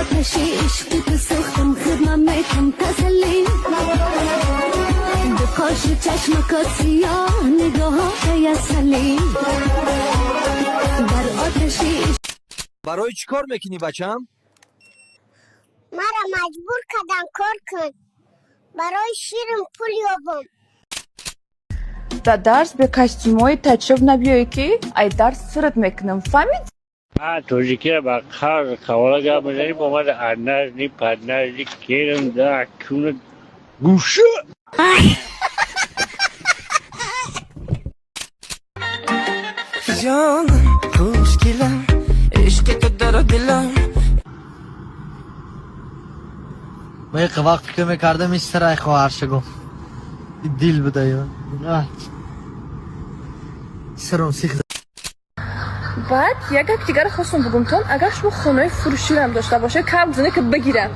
Оташи ишқи ту сӯхтам, худ наметам тасаллӣ. Ду қошу чашмакот сиёҳ, нигоҳота ясалӣ. Дар оташи Барои чӣ кор мекунӣ, бачам? Мара маҷбур кардам, кор кун, барои ширам пул ёбам. Да дарс бе костюмҳои тачоб набиёӣ, ки ай дарс сират мекунам, фаҳмид? Тоҷикиро ба қарз қавола гап мезанӣ, бо мада однажды поднажды керам да куна гӯша. Ҷонам, хушгилам, ишқи ту дару дилам. Ман як вақт фикр мекардам, ин сарай хоҳар шагум дил буда, саром сих. Баъд як гап дигар хостам бугумтон: агар шумо хонаи фурӯширам дошта бошед, кам зане ки бигирам.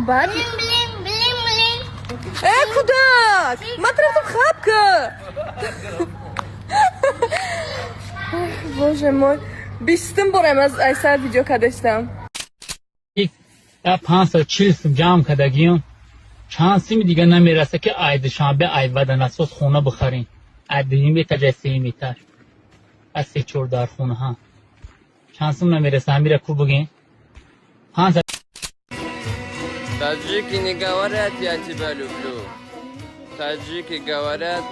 Баъд Блин, блин, блин. Э, кӯдак, ман рафтам хаб ка. Боже мой, бистум борам аз айсар видео кардастам. Я 540 сум ҷамъ кардагиам, чанд сими дига намераса, ки ай Душанбе, ай Ваданасоз хона бихарем. Ай дуюм этаж, ай сеюм этаж, аз се чор дар хонаҳа чанд сум намереса, ҳамира ку бигем панҷ. Таджики не говорят «я тебя люблю». Таджики говорят: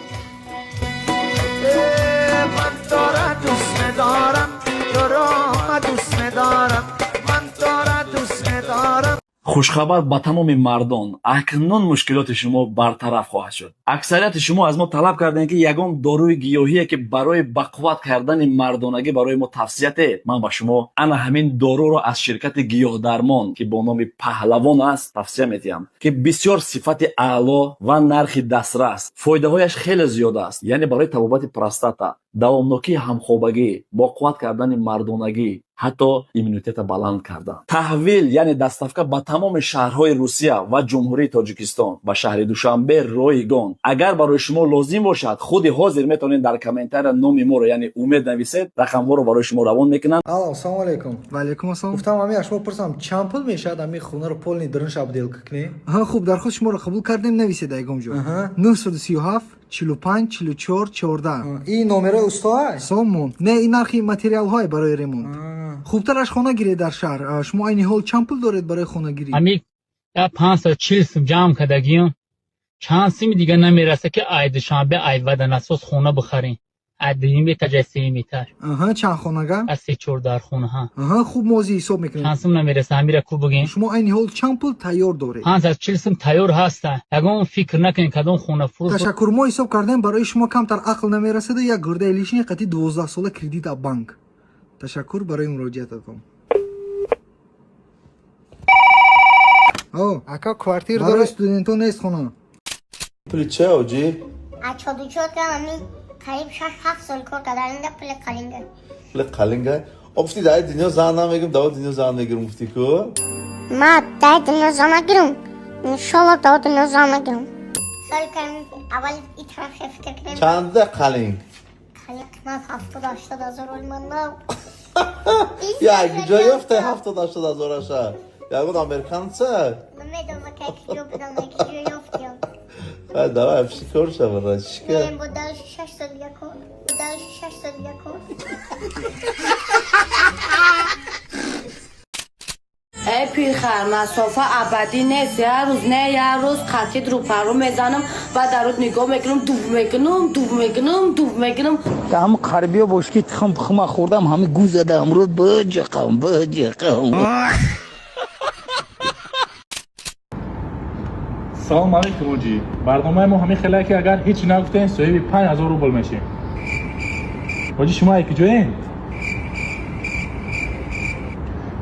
Ман тора дӯст медорам, туро ма дӯст медорам, ман тора дӯст медорам. Хушхабар ба тамоми мардон: акнун мушкилоти шумо бартараф хоҳад шуд. Аксарияти шумо аз мо талаб кардем, ки ягон доруи гиёҳие, ки барои бақувват кардани мардонагӣ, барои мо тавсия диҳед. Ман ба шумо ана ҳамин доруро аз ширкати Гиёҳдармон, ки бо номи Паҳлавон аст, тавсия медиҳам, ки бисёр сифати аъло ва нархи дастрас, фоидаҳояш хеле зиёд аст, яъне барои табобати простата, давомнокии ҳамхобагӣ, боқувват кардани мардонагӣ, ҳатто иммунитета баланд кардан. Таҳвил, яъне доставка, ба тамоми шаҳрҳои Русия ва Ҷумҳурии Тоҷикистон, ба шаҳри Душанбе ройгон. Агар барои шумо лозим бошад, худи ҳозир метавонед дар комментария номи моро, яъне Умед, нависед, рақамҳоро барои шумо равон мекунанд. Алло, ассалому алайкум. Ва алайкум ассалом. Гуфтам, ҳами аз шумо пурсам, чанд пул мешавад ҳами хонаро полный дарунша отделка кунем? Аҳа, хуб, дархост шуморо қабул кардем, нависед ягон ҷо: 937 45 44 14. Ин номерои устоа? Сомон не, ин нархи материалҳое барои ремонт. Хубтараш хона гиред дар шаҳр. Шумо айни ҳол чанд пул доред барои хонагирӣ? Ҳами я 540 сум ҷамъ кардагиам, чанд сими дига намераса, ки ай Душанбе, ай Ваданасоз хона бихарем, ай дуюм этаж, ай сеюм этаж. Аҳа, чанд хонага? Аз се чор дар хонаҳа. Аҳа, хуб, мо ҳозир ҳисоб мекунем. Чанд сум намереса, ҳамира ку бигем. Шумо айни ҳол чанд пул тайёр доред? 540 сум тайёр ҳаста. Ягон фикр накунед, кадом хона фурӯш. Ташаккур, мо ҳисоб кардем, барои шумо камтар ақл намерасаду як гурдаи лишний қати 12 сола кредит а банк. Ташаккур барои муроҷиататон. О, Ака, квартир барои доред? студентон нест хона. Пули че, оҷӣ? А чоду-чод кардам, ами қариб 6-7 сол кор кардам, инда пули қалинга. Пули қалинга? О, гуфти, дар дунё зан намегирам, дар дунё зан мегирам, гуфти ку. Ма дар дунё зан нагирам, иншолло, дар дунё зан нагирам. Соли кардем, аввал и тараф фикр кардем. Чанда қалинг? Қалинг қимат 70-80 ҳазор олман нав. Як ҷо ёфта 70-80 ҳазораша? Ягон американца? Намедонам, ка киҷо будам, киҷо ёфтиям. Хай, давай, пиши кор шава, чика. Не, бо дальше 6 сол дига кор, бо дальше 6 сол дига кор. Э, пирхар, масофа абадӣ нест. Як рӯз не, як рӯз қатид рӯпарӯ мезанам ва дар рӯд нигоҳ мекунам, дув мекунам, дув мекунам, дув мекунам. Ҳам қарбиё бош, ки тухм пухма хӯрдам, ҳами гӯ задам рӯд, биҷиқам, биҷиқам. Салом алейкум, оҷӣ. Барномаи мо ҳамин хеле, ки агар ҳеҷ нагуфтем, соҳиби 5000 рубл мешем. Оҷӣ, шумо ай куҷоен?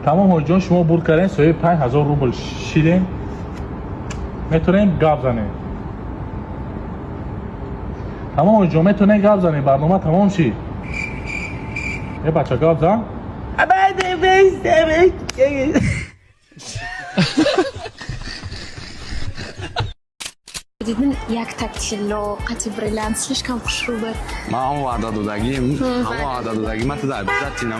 Тамом, ҳоҷиҷон, шумо бурд кардем, соҳиби 5000 рубл шидем, метавонем гап занем. Тамом, ҳоҷиҷон, метавонем гап занем, барнома тамом шид. Э, бача, гап зан. Якта тилло қати бриллиант слишком хушрӯ буд. Ман ҳамон ваъда додагим, ҳамон ваъда додагим, ман туда обязательно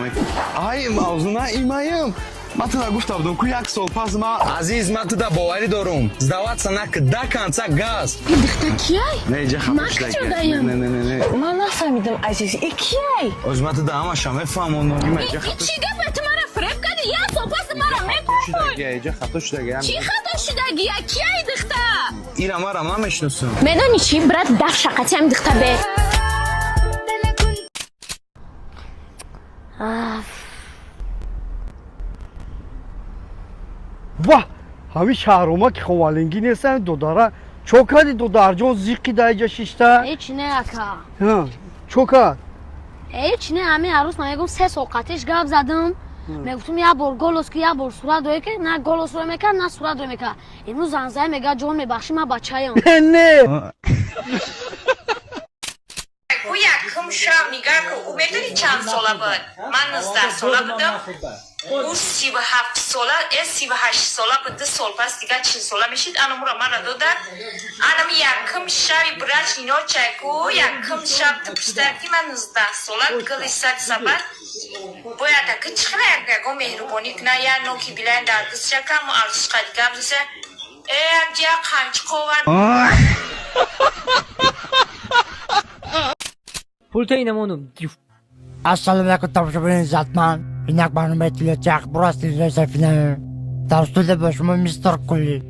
ай мавзуна имаем. Ман туда гуфта будам ку, як сол пас ма, азиз, ман туда боварӣ дорум. Сдаваться нака, до конца газ. Ин духта кияй? Не, иҷа хафа Ман куҷодаям? Не, не, не, не. Ман нафаҳмидам, азиз, и кияй? Оз ман туда ҳамаша мефаҳмонам. Има иҷа хато Чӣ гапе? Ту мара фиреб кардӣ, як сол пас мара мепурсӣ. шудагия, иҷа хато шудагия. Чӣ хато шудагия? Кияй духта? Ира марам намешиносам. Медонӣ чӣ, брат, даф шақати ҳами духта бе. Ваҳ, ҳамин шаҳрома ки ховалингӣ нестан, додара. Чо кардӣ, додарҷон, зиқи даиҷа шишта? Ҳеч не, ака. Чо кард? Ҳеч не, ҳамин арӯс ман мегум, 3 сол қатиш гап задам. Мегуфтум, як бор голос ки, як бор сурат рӯе ки, на голос рӯй мекард, на сурат рӯй мекард. Имрӯз занзай мега: «Ҷон, мебахшӣ, ман бачаям». Не. Ку якум шаб нигар ку, ӯ медонӣ чанд сола буд? Ман 19 сола будам, ӯ 37 сола, 38 сола буд. 2 сол пас дигар 40 сола мешид. Анамура мара додад. Анами якум шаби брачный ночай ку, якум шаб ту представь ки ман 19 сола, гили сад сабад бояд аки чихела як ягон меҳрубонӣ куна, я ноки билайн дар дастша каму арзишқа дигар биса, якҷия қанчиқ овард. Пулта инамонум. Ассалому алайкум, тамошобинони иззатманд. Инак барномаи иттилоотии ахбор аз телевизиони Сафина. Дар студия бо шумо мистер Кулли.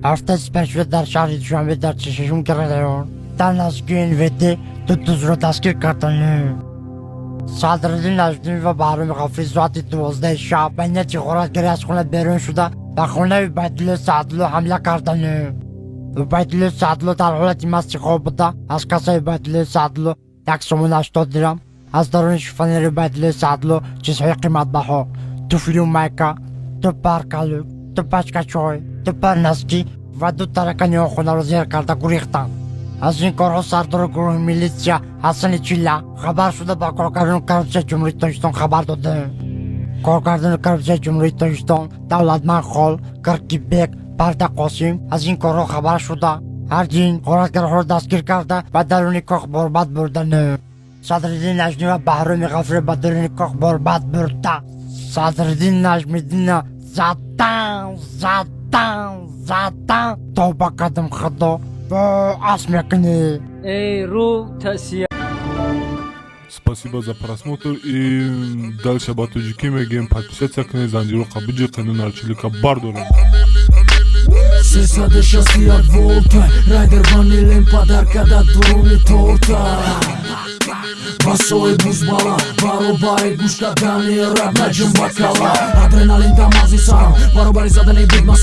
Ҳафтаи сипаришуда дар шаҳри Душанбе дар 46 микрорайон дар наздикии НВД ду дузро дастгир карданд. Садриддин Наҷмиддин ва Баҳроми Ғафурӣ соати 12 шаб ба нияти ғоратгарӣ аз хона берун шуда, ба хонаи Убайдулло Саъдулло ҳамла карданд. Убайдулло Саъдулло дар ҳолати масти хоб буда, аз кассаи Убайдуллои Саъдулло 1 сомон 80 дирам, аз даруни шифонери Убайдуллои Саъдулло чизҳои қиматбаҳо: туфлю майка, ду пар калӯк, ду пачка чой, ду пар носки ва ду таракани он хонаро зер карда гурехтанд. Аз ин корҳо сардори гурӯҳи милитсия Ҳасани Чилла хабар шуда, ба коргардони коррупсияи Ҷумҳурии Тоҷикистон хабар доданд. Коргардони коррупсияи Ҷумҳурии Тоҷикистон Давлатманд Хол, Киркибек, Парда Қосим аз ин корҳо хабар шуда, ҳардин ғоратгарҳоро дастгир карда, ба даруни кох борбад бурданд. Садриддин Наҷмӣ ва Баҳроми Ғафурӣ ба даруни кох борбад бурда, Садриддин Наҷмиддинна задан, задан, задан. Тавба кардам, Худо, бо асп мекунӣ. Эй, рӯ тасия. Спасибо за просмотр и дальше ба тоҷикӣ мегӯем: подписаться кунед, занҷироқа биҷиқену нарчилика бардорем. 361 волта райдер ванилен падарка да дуруни торта. Басои бузбала баробари гӯш кардани рап наҷим бакала. Адреналин дар мағзи сарам баробари задани бигма.